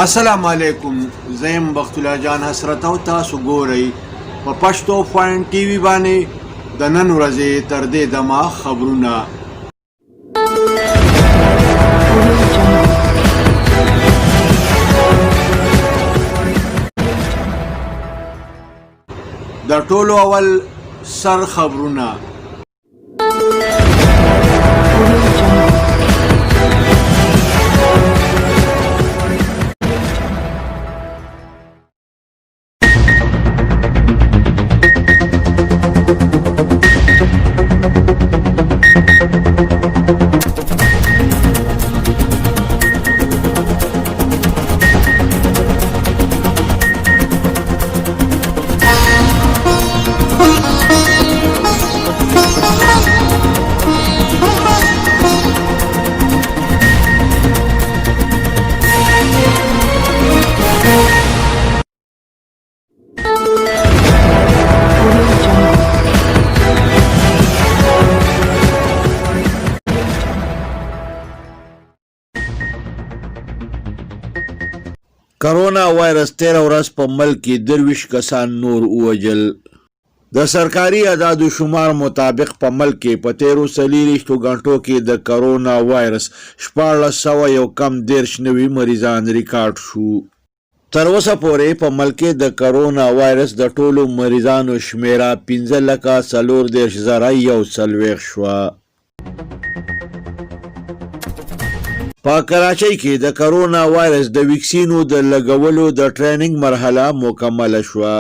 السلام علیکم، زه یم بخت الله جان حسرت او تاسو ګورئ په پښتو پوینټ ټي وي باندې د نن ورځې تر دې دمه خبرونه. د ټولو اول سر خبرونه. کرونا وایرس تېره ورځ په ملک کې 23 کسان نور ووژل. د سرکاري اعدادو شمار مطابق په ملک کې په تېرو څلېرویشتو ګنټو کې د کرونا وایرس شپاړلس سوه یو کم 30 نوي مریضان ریکارډ شو. تر اوسه پورې په ملک کې د کرونا وایرس د ټولو مریضانو شمېره 5,34,041 شوه. په کراچۍ کې د کرونا وایرس د ویکسینو د لګولو د ټریننګ مرحله مکمله شوه.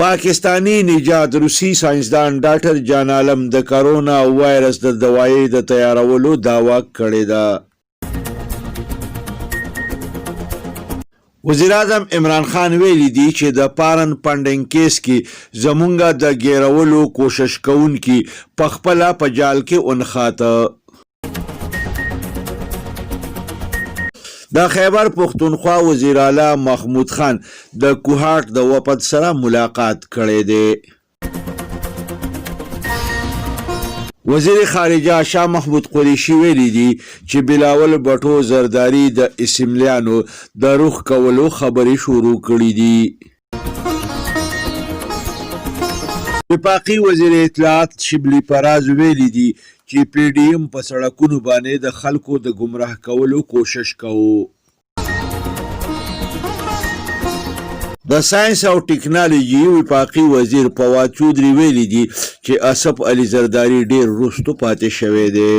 پاکستاني نجات روسي ساینسدان ډاکټر جان عالم د کرونا وایرس د دوایۍ د تیارولو دعوه کړې ده. وزیراعظم عمران خان ویلي دي چې د پارن پنډنګ کیس کې زمونږ د ګیرولو کوشش کوونکي په خپله په جال کې ونښاته. د خیبر پښتونخوا وزیراعلی محمود خان د کوهاټ د وفد سره ملاقات کړی دی. وزیر خارجه شاه محمود قریشي ویلي دي چې بلاول بټو زرداري د اسمبلیانو د رخ کولو خبرې شروع کړې دي. وفاقي وزیر اطلاعات شبلي فراز ویلي دي چې پي ډي ایم په سړکونو باندې د خلکو د ګمراه کولو کوشش کوو. د ساينس او ټېکنالوجي وفاقي وزير فواد چودري ویلي دي چې اصف علي زرداري ډېر وروستو پاتې شوی دی.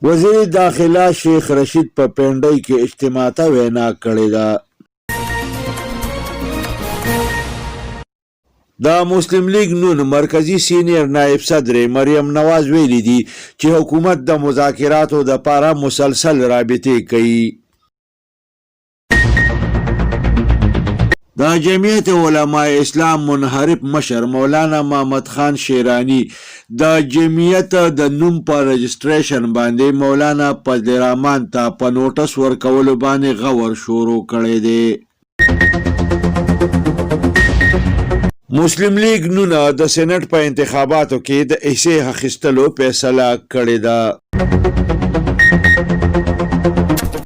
وزیر داخله شیخ رشید په پېنډۍ کې اجتماع ته وینا کړې ده. د مسلم لیګ نون مرکزي سینیر نائب صدر مریم نواز ویلي دي چې حکومت د مذاکراتو دپاره مسلسل رابطې کوي. د جمعیت علماء اسلام منحرف مشر مولانا محمد خان شیرانی د جمعیت د نوم په رجسټریشن باندې مولانا فضل الرحمن ته په نوټس ورکولو باندې غور شروع کړی دی. مسلم لیګ نون د سېنټ په انتخاباتو کې د حصې اخیستلو فیصله کړې ده.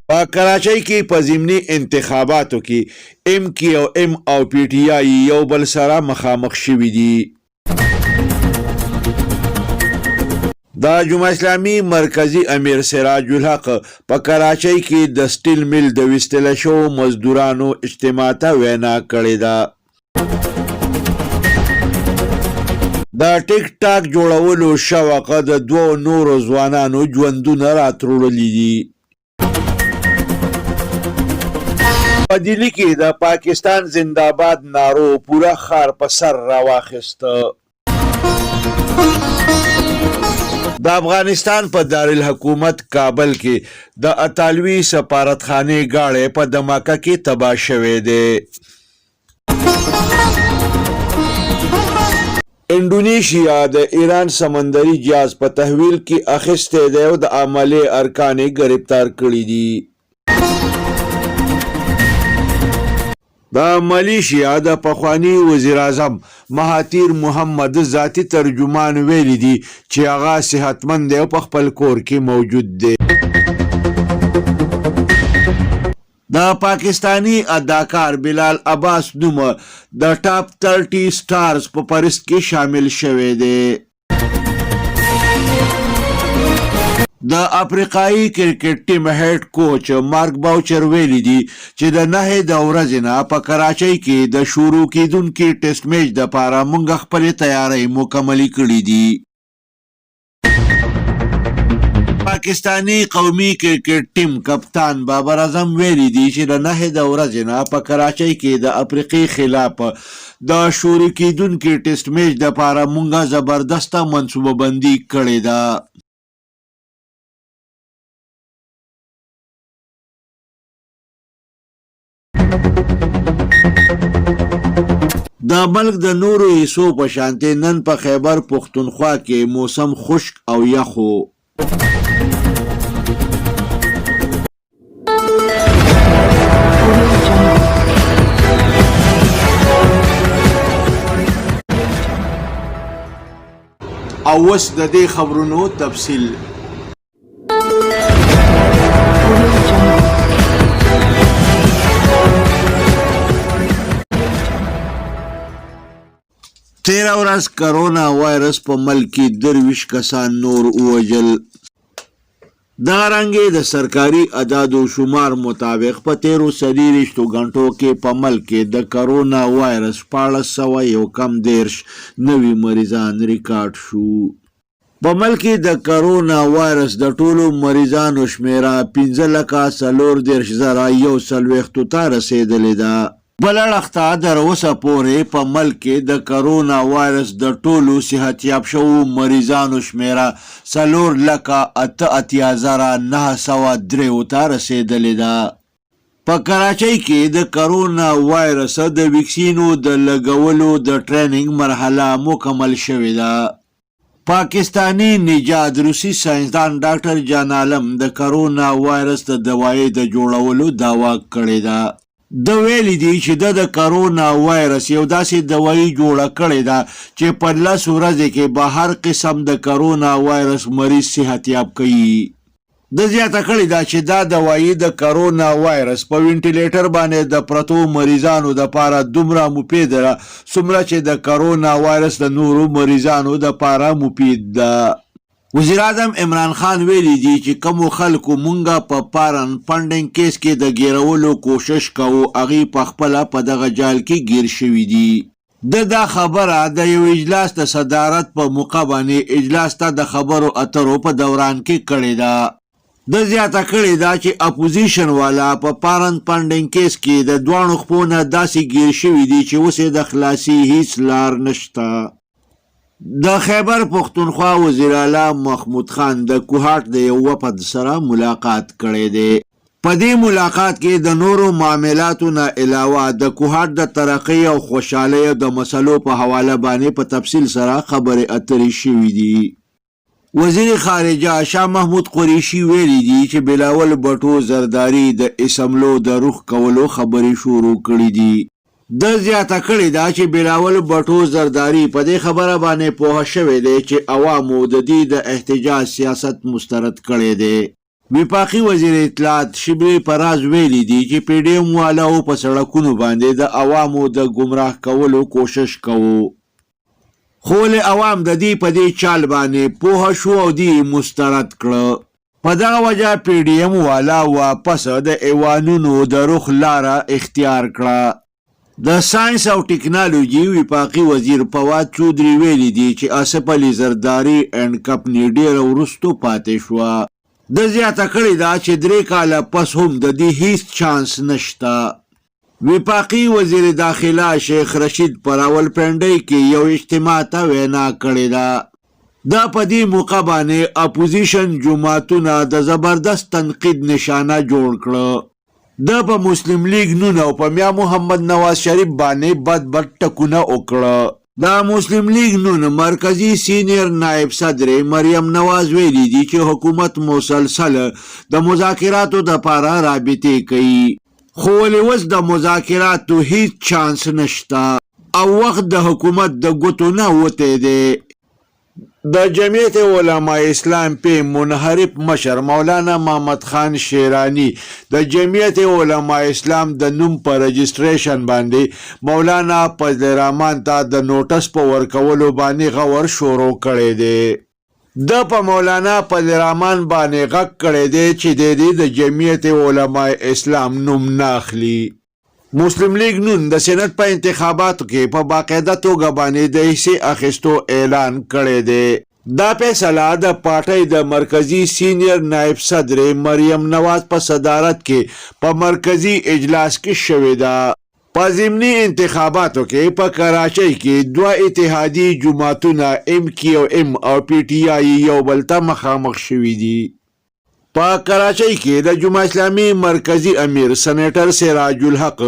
په کراچۍ کې په ضمني انتخاباتو کې ایم کیو ایم او پي ټي آی یو بل سره مخامخ شوي دي. د جمعه اسلامي مرکزي امیر سراج الحق په کراچۍ کې د سټیل مل د ویستل شوو مزدورانو اجتماع ته وینا کړې ده. د ټیک ټاک جوړولو شوق د دوو نورو ځوانانو ژوندونه راتروړلي دي. په دلي کې د پاکستان زنده‌باد نارو پوره ښار په سر راواخیست. د افغانستان په دارالحکومت کابل کې د اطالوي سفارتخانې ګاډی په دماکه کې تباه شوی دی. انډونیشیا د ایران سمندري جاز په تحویل کې اخیستی دی او د عملې ارکان یې ګرفتار کړي دي. د ملیشیا د پخواني وزیراعظم مهاتیر محمد ذاتي ترجمان ویلي دي چې هغه صحتمند دی او په خپل کور کې موجود دی. د پاکستاني اداکار بلال عباس نوم د ټاپ 30 سټارز په فهرست کې شامل شوی دی. د افریقایي کرکټ ټیم هیډ کوچ مارک باوچر ویلي دي چې د نهې د ورځې نه په کراچۍ کې د شروع کیدونکي ټیسټ میچ دپاره مونږ خپلې تیارۍ مکملې کړې دي. پاکستاني قومي کرکټ ټیم کپتان بابر اعظم ویلي دي چې د نهې د ورځې نه په کراچۍ کې د افریقې خلاف د شروع کیدونکي ټیسټ میچ دپاره مونږ زبردسته منصوبه بندي کړې ده. د ملک د نورو حصو په شانتې نن په خیبر پښتونخوا کې موسم خشک او یخ و. او اوس د دې خبرونو تفصیل. تیره ورځ کرونا وایرس په ملک کې 23 کسان نور ووژل. دغه رنګ د سرکاري اعدادو شمار مطابق په تیرو 24 غنټو کې په ملک کې د کرونا وایرس 1631 نوي مریضان ریکارډ شو. په ملک کې د کرونا وایرس د ټولو مریضانو شمېره 5,34,041 ته رسېدلې ده. بل اړخ ته تر اوسه پورې په ملک کې د کرونا وایرس د ټولو صحتیاب شوو مریضانو شمېره 4,88,903 ته رسېدلې ده. په کراچۍ کې د کرونا وایرس د ویکسینو د لګولو د ټریننګ مرحله مکمل شوې ده. پاکستاني نژاد روسي ساینسدان ډاکټر جان عالم د کرونا وایرس د دوایې د جوړولو دعوا کړې ده. ده ویلي دي چې ده د کرونا وایرس یو داسې دوایي جوړه کړې ده چې په 10 ورځې کې به هر قسم د کرونا وایرس مریض صحتیاب کوي. ده زیاته کړې ده چې دا دوایي د کرونا وایرس په وینټیلیټر باندې د پرتو مریضانو دپاره دومره مفید ده څومره چې د کرونا وایرس د نورو مریضانو دپاره مفید ده. وزیراعظم عمران خان ویلي دي چې کومو خلکو مونږه په فارن فنډنګ کیس کې د ګیرولو کوشش کوو هغوی پخپله په دغه جال کې ګیر شوي دي. ده دا خبره د یو اجلاس د صدارت په موقع باندې اجلاس ته د خبرو اترو په دوران کې کړې ده. ده زیاته کړې ده چې اپوزیشن والا په فارن فنډنګ کیس کې د دواړو خپو نه داسې ګیر شوي دي چې اوس یې د خلاصي هیڅ لار نشته. د خیبر پښتونخوا وزیراعلی محمود خان د کوهاټ د یو وفد سره ملاقات کړی دی. په دې ملاقات کې د نورو معاملاتو نه علاوه د کوهاټ د ترقۍ او خوشحالۍ د مسلو په حواله باندې په تفصیل سره خبرې اترې شوې دي. وزیر خارجه شاه محمود قریشي ویلي دي چې بلاول بټو زرداري د اسمبلو د رخ کولو خبرې شروع کړې دي. ده زیاته کړې ده چې بلاول بټو زرداري په دې خبره باندې پوه شوی دی چې عوامو د دې د احتجاج سیاست مسترد کړی دی. وفاقي وزیر اطلاعات شبلي فراز ویلي دي چې پي ډي ایم والاو په سړکونو باندې د عوامو د ګمراه کولو کوشش کوو خو ولې عوام د دې په دې چال باندې پوه شو او دي یې مسترد کړه. په دغه وجه پي ډي ایم والا واپس د ایوانونو د رخ لاره اختیار کړه. د ساینس او ټکنالوجي وفاقي وزیر فواد چودري ویلي دي چې آصف علي زرداري اینډ کمپني ډېره وروستو پاتې شوه. ده زیاته کړې ده چې 3 کاله پس هم د دې هیڅ چانس نشته. وفاقي وزیر داخله شیخ رشید په راولپنډۍ کې یو اجتماع ته وینا کړې ده. ده په دې موقع باندې اپوزیشن جماعتونه د زبردست تنقید نشانه جوړ کړه. ده په مسلم لیګ نون او په میا محمد نواز شریف باندې بد بد ټکونه وکړه. د مسلم لیګ نون مرکزي سینیر نائب صدر مریم نواز ویلي دي چې حکومت مسلسل د مذاکراتو دپاره رابطې کوي. خو ولې اوس د مذاکراتو هیڅ چانس نشته او وخت د حکومت د ګوتو نه وتی دی. د جمعیت علماء اسلام پی منحرف مشر مولانا محمد خان شیرانی د جمعیت علماء اسلام د نوم په رجسټریشن باندې مولانا فضل الرحمن ته د نوټس په ورکولو باندې غور شروع کړی دی. ده په مولانا فضل الرحمن باندې غږ کړی دی چې دی دې د جمعیت علماء اسلام نوم نه اخلي. مسلم لیګ نون د سېنټ په انتخاباتو کې په باقاعده توګه باندې د حصې اخیستو اعلان کړی دی. دا فیصله د پارټۍ د مرکزي سینیر نائب صدرې مریم نواز په صدارت کې په مرکزي اجلاس کې شوې ده. په ضمني انتخاباتو کې په کراچۍ کې دوه اتحادي جوماتونه اېم کیو اېم او پي ټي آی یو بل ته مخامخ شوي دي. په کراچۍ کې د جمعه اسلامي مرکزي امیر سنیټر سراج الحق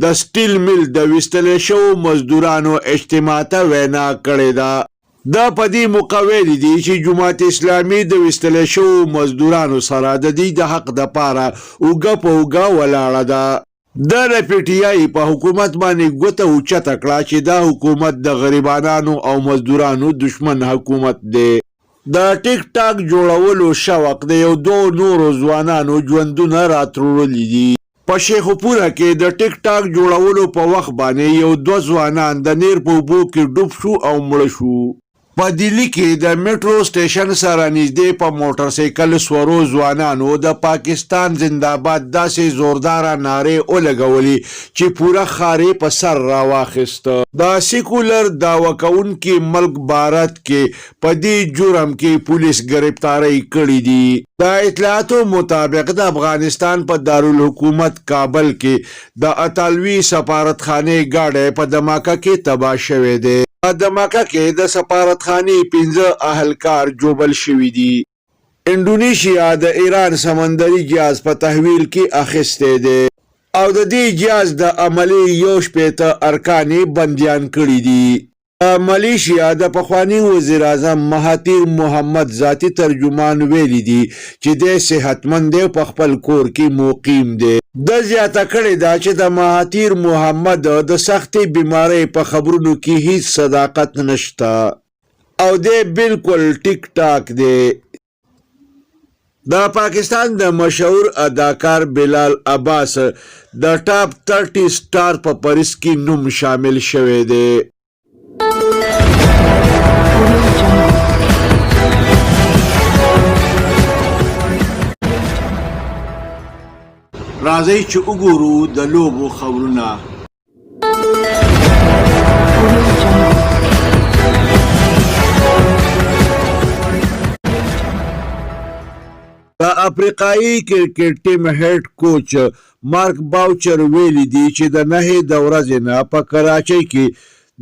د سټیل مل د ویستل شوو مزدورانو اجتماع ته وینا کړې ده. ده په دې موقع ویلي دي چې جماعت اسلامي د ویستل شوو مزدورانو سره د دوی د حق دپاره اوږه په اوږه ولاړه ده. ده د پي ټي آی په حکومت باندې ګوته اوچته کړه چې دا حکومت د غریبانانو او مزدورانو دښمن حکومت دی. د ټیک ټاک جوړولو شوق د یو دوو نورو ځوانانو ژوندونه راتروړلي دي. په شیخوپوره کې د ټیک ټاک جوړولو په وخت باندې یو دوه ځوانان د نیر په اوبو کې ډوب شو او مړه شو. په دلي کې د میټرو سټیشن سره نږدې په موټرسایکل سورو ځوانانو د پاکستان زنده‌باد داسې زورداره نارې ولګولې چې پوره ښار یې په سر راواخیست. د سیکولر دعوه کوونکي ملک بھارت کې په دې جرم کې پولیس ګرفتارۍ کړې دي. د اطلاعاتو مطابق د افغانستان په دارالحکومت کابل کې د اطالوي سفارتخانې ګاډی په دماکه کې تباه شوی دی. په دماکه کې د سفارتخانې پنځه اهلکار ژوبل شوي دي. انډونیشیا د ایران سمندري جهاز په تحویل کې اخیستی دی او د دې جهاز د عملې 61 ارکان یې بندیان کړي دي. د ملیشیا د پخواني وزیراعظم مهاتیر محمد ذاتي ترجمان ویلي دي چې دی صحتمند دی او په خپل کور کې مقیم دی. ده زیاته کړې ده چې د مهاتیر محمد د سختې بیمارۍ په خبرونو کې هیڅ صداقت نشته او دی بالکل ټیک ټاک دی. د پاکستان د مشهور اداکار بلال عباس د ټاپ 30 سټار په فهرست کې نوم شامل شوی دی. Audio Jungle. راځئ چې وګورو د لوبو خبرونه. Audio Jungle. د افریقایي کرکټ ټیم هیډ کوچ مارک باوچر ویلي دي چې د نهې د ورځې نه په کراچۍ کې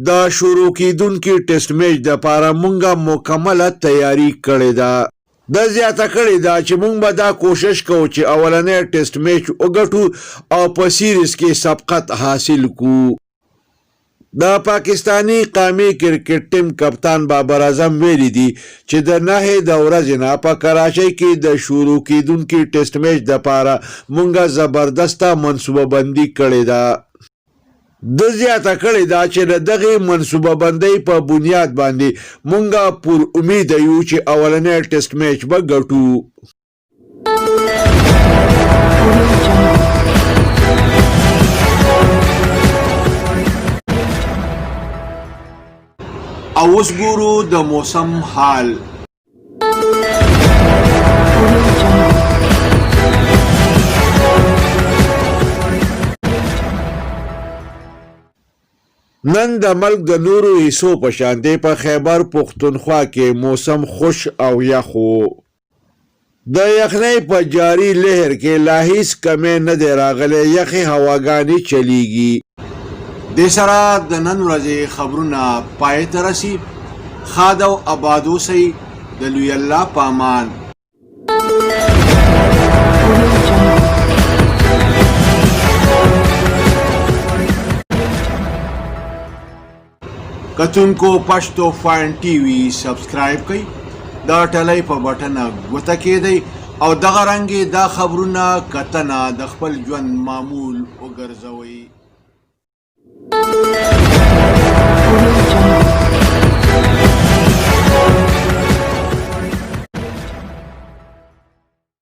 د شروع کیدونکي ټیسټ میچ دپاره مونږه مکمله تیاري کړې ده. ده زیاته کړې ده چې مونږ به دا کوشش کوو چې اولنی ټیسټ میچ وګټو او په سیریز کې سبقت حاصل کړو. د پاکستاني قامي کرکټ ټیم کپتان بابر اعظم ویلي دي چې د نهې د ورځې نه په کراچۍ کې د شروع کیدونکي ټیسټ میچ دپاره مونږه زبردسته منصوبه بندي کړې ده. ده زیاته کړې ده چې د دغې منصوبه بندۍ په بنیاد باندې مونږه پر امیده یو چې اولنی ټیسټ میچ به ګټو. Audio Jungle. او اوس ګورو د موسم حال. Audio Jungle. نن د ملک د نورو حصو په شان دی په خیبر پښتونخوا کې موسم خوش او یخ وو. د یخنۍ په جاري لهر کې لا هیڅ کمی نه دی راغلی، یخې هواګانې چلیږي. دې سره د نن ورځې خبرونه پای ته رسي. ښاد او اباد اوسئ، د لوی الله په امان. Audio Jungle. کتونکو پښتو فاین ټي وي سبسکرایب کړئ، د ټلۍ په بټنه ګوته کېدئ او دغه رنګې دا خبرونه کتنه د خپل ژوند معمول وګرځوئ.